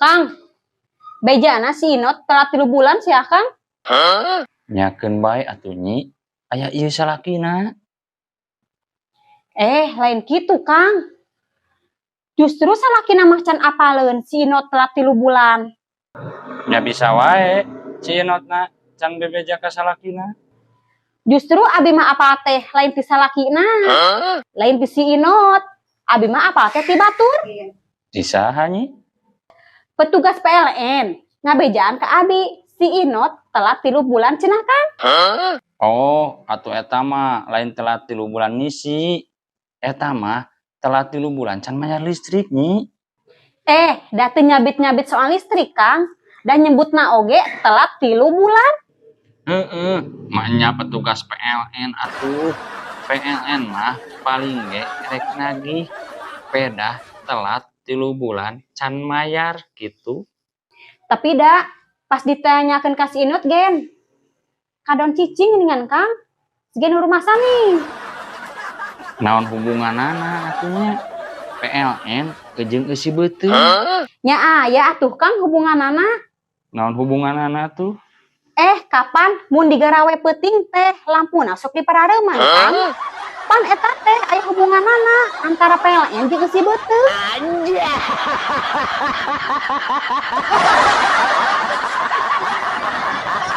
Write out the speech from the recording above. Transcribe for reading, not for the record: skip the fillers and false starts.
Kang, bejana si Inot telat 3 bulan sih ya, Kang. Nyakeun bae atuh, Nyi. Aya ieu salakina. Eh, lain kitu, Kang. Justru salakina mah can apaleun si Inot telat 3 bulan. Nya bisa wae si Inotna can bebeja ka salakina. Justru abi mah apal teh lain ti salakina. Lain ti si Inot. Abi mah apal teh ti batur. Ti saha, Nyi? Petugas PLN ngabejaan ke abi si Inot telat 3 bulan cenah, Kang. Oh, atuh eta mah lain telat 3 bulan ngisi. Eta mah telat 3 bulan can mayar listrik, Nyi. Eh, da teu nyabit-nyabit soal listrik, Kang. Dan nyebutna oge telat 3 bulan. Heeh, maknya petugas PLN atuh. PLN mah paling ge rek nagih pedah telat 3 bulan can mayar gitu. Tapi da pas ditanyakeun ka si Inot gen kadon cicing geuningan, Kang. Siga nu rumasa nih. Naon hubunganana atuh nya? PLN jeung eusi beuteung. Nya aya atuh, Kang, hubunganana. Naon hubunganana tuh? Eh, kapan mun digarawe peuting teh lampuna sok diparareman, Kang? Pan eta teh aya hubunganana antara PLN jeung eusi beuteung. Anjay.